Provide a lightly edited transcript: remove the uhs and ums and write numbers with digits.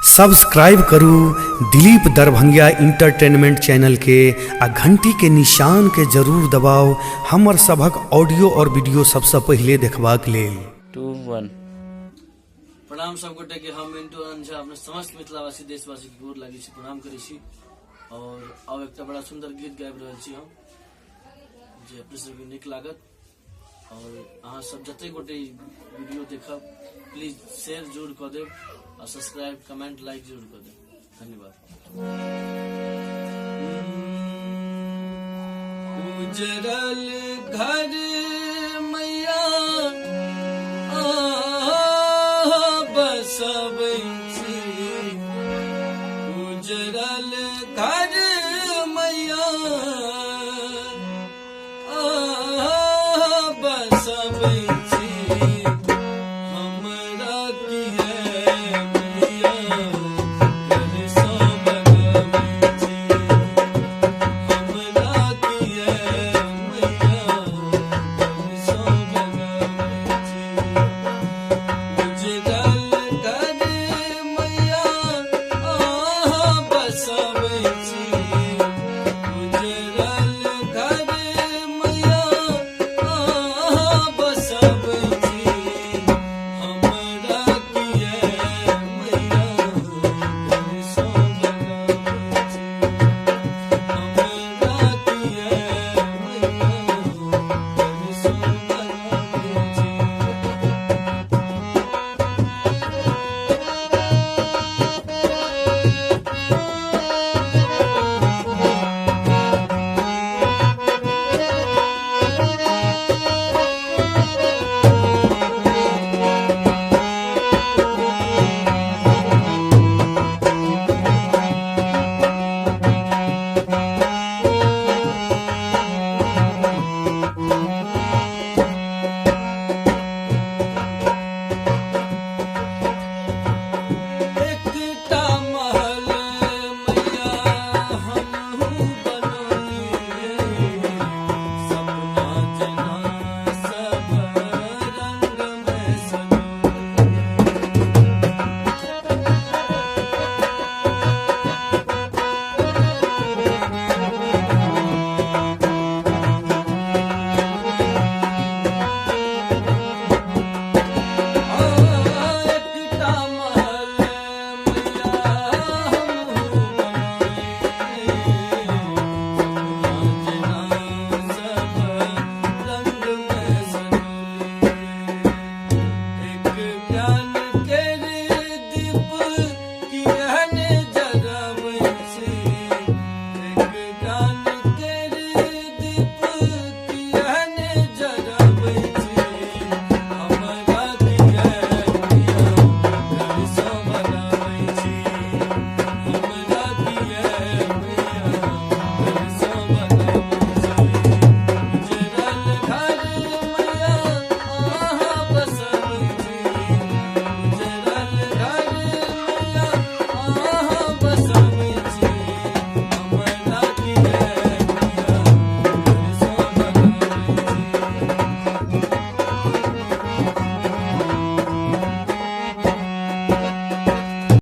Subscribe करू दिलीप दरभंगिया entertainment channel के आ घंटी के निशान के जरूर दबाउ हमर सभक ऑडियो और वीडियो सबसँ पहिले देखबाक लेल। 2 1। प्रणाम सब गोटे के, हम मिंटू आनंद झा अपने समस्त मिथिलावासी देशवासी के गोर लागै छी, प्रणाम करै छी। और आब एकटा बड़ा सुंदर गीत गाबि रहल छी हम, जे अपने सबके नीक लागत। और अहाँ सब जते गोटे ई वीडियो देखब प्लीज शेयर जरूर कऽ देब और सब्सक्राइब कमेंट लाइक जरूर कऽ देब। धन्यवाद। उजरल घर